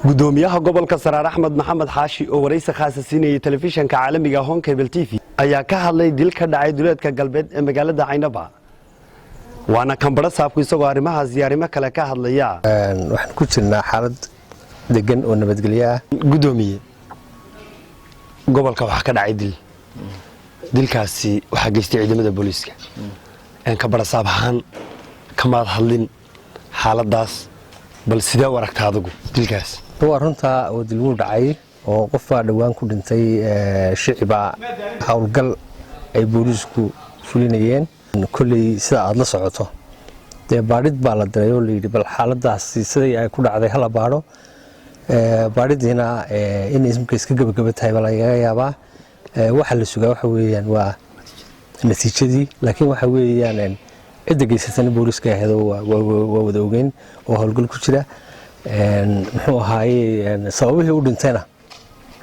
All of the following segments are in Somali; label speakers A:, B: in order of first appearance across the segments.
A: Gudoomiyaha gobolka Saraar, Axmed Maxamed Xaashi, oo waraysi khaasa siinayay telefishanka caalamiga Horn Cable TV, ayaa ka hadlay dil ka dhacay duleedka galbeed ee magaalada Caynaba. Waana kan badhasaabku isagoo arrimahaas iyo arrimo kale ka hadlaya.
B: Waxaan ku jirnaa xaalad degan oo nabadgelyo ah.
A: Gudoomiye, gobolka waxaa ka dhacay dil. Dilkaasi waxaa geystay ciidamada booliiska. Ka badhasaab ahaan kamaad hadlin xaaladaas, bal sidee u aragta adigu dilkaas?
B: Waa runtaa oo dil wuu dhacay oo qof baa dhowaan ku dhintay shicibaa howlgal ay booliisku fulinayeen. Kolley sida aada la socoto, dee baadhid baa la diray oo layidhi bal xaaladaasi siday ay ku dhacday hala baadho. Baadhidiina inay imka iska gebagaba tahay baa lagaga yaabaa. Waxa la sugaa waxa weeyaan waa natiijadii, laakiin waxa weeyaan cidda geysatana booliiska ahayd oo waa wada ogeyn oo howlgal ku jira. Muxuu ahaaye, sababihii u dhintayna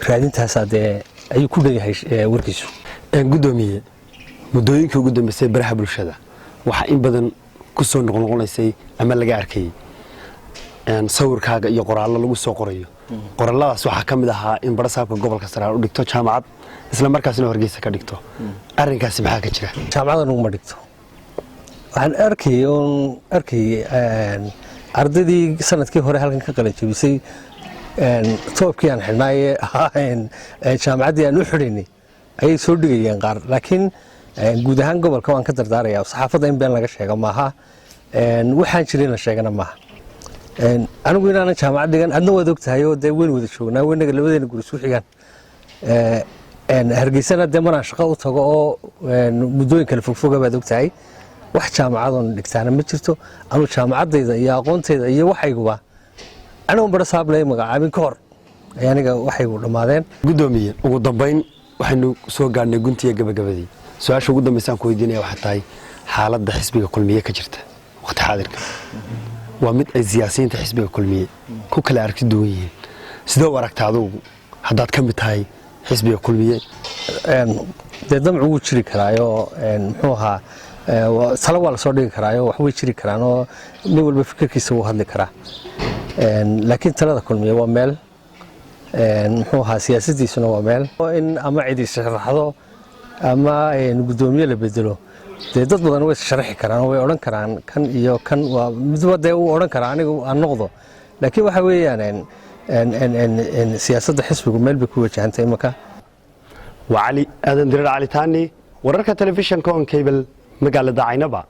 B: raadintaasaa dee ayuu ku dhan yahay warkiisu.
A: Gudoomiye, muddooyinkii ugu dambeysay baraha bulshada waxaa in badan ku soo noqnoqonaysay ama laga arkayay sawirkaaga iyo qoraallo lagu soo qorayo. Qoraaladaas waxaa ka mid ahaa in badhasaabka gobolka Saraar u dhigto jaamacad, isla markaasna Hargeysa ka dhigto. Arrinkaasi maxaa ka jira?
B: Jaamacada nuguma dhigto. Waxaan arkayay oon arkayay ardaydii sanadkii hore halkan ka qalin jebisay, toobkii aan xidhnaaye jaamacaddii aan u xidhaynay ayay soo dhigayeen qaar. Laakiin guud ahaan gobolka waan ka dardaaraya, saxaafadda in been laga sheego maaha, waxaan jirin la sheegana maaha. Anigu inaanan jaamacad dhigan adna waad og tahay oo dee weyn wada joognaa, weynaga labadeena guri isku xigaan. Hargeysana dee maraan shaqo u tago oo muddooyin kale fogfoga baad og tahay. Wax jaamacadoon dhigtaana ma jirto. Anuu jaamacaddayda iyo aqoontayda iyo waxayguba anigu badhasaab lay magacaabin ka hor ay aniga waxaygu dhammaadeen.
A: Gudoomiye, ugu dambayn waxaynu soo gaadhnay guntiga gabagabadii. Su-aasha ugu dambaysaan ku weydiinaya waxaa tahay, xaaladda xisbiga Kulmiye ka jirta waqti xaadirka waa mid ay siyaasiyiinta xisbiga Kulmiye ku kala aragti duwan yihiin. Sidee u aragta adugu haddaad ka mid tahay xisbiga Kulmiye?
B: Dee damcu wuu jiri karaayo, muxuu ahaa, talo waa lasoo dhigi karaayo, wax way jiri karaan oo nin walba fikirkiisa wuu hadli karaa. Laakiin talada Kulmiye waa meel, muxuu ahaa, siyaasaddiisuna waa meel. In ama cidi sharaxdo ama guddoomiye la bedelo, dee dad badan way sharaxi karaan oo way odhan karaan kan iyo kan waa midba, dee uu odhan karaa anigu aan noqdo. Laakiin waxa weeyaan siyaasadda xisbigu meel bay ku wajahantay imaka.
A: Waa Cali Aadan Dirar, Cali Taani, wararka telefishanka Horn Cable, magaalada Caynaba.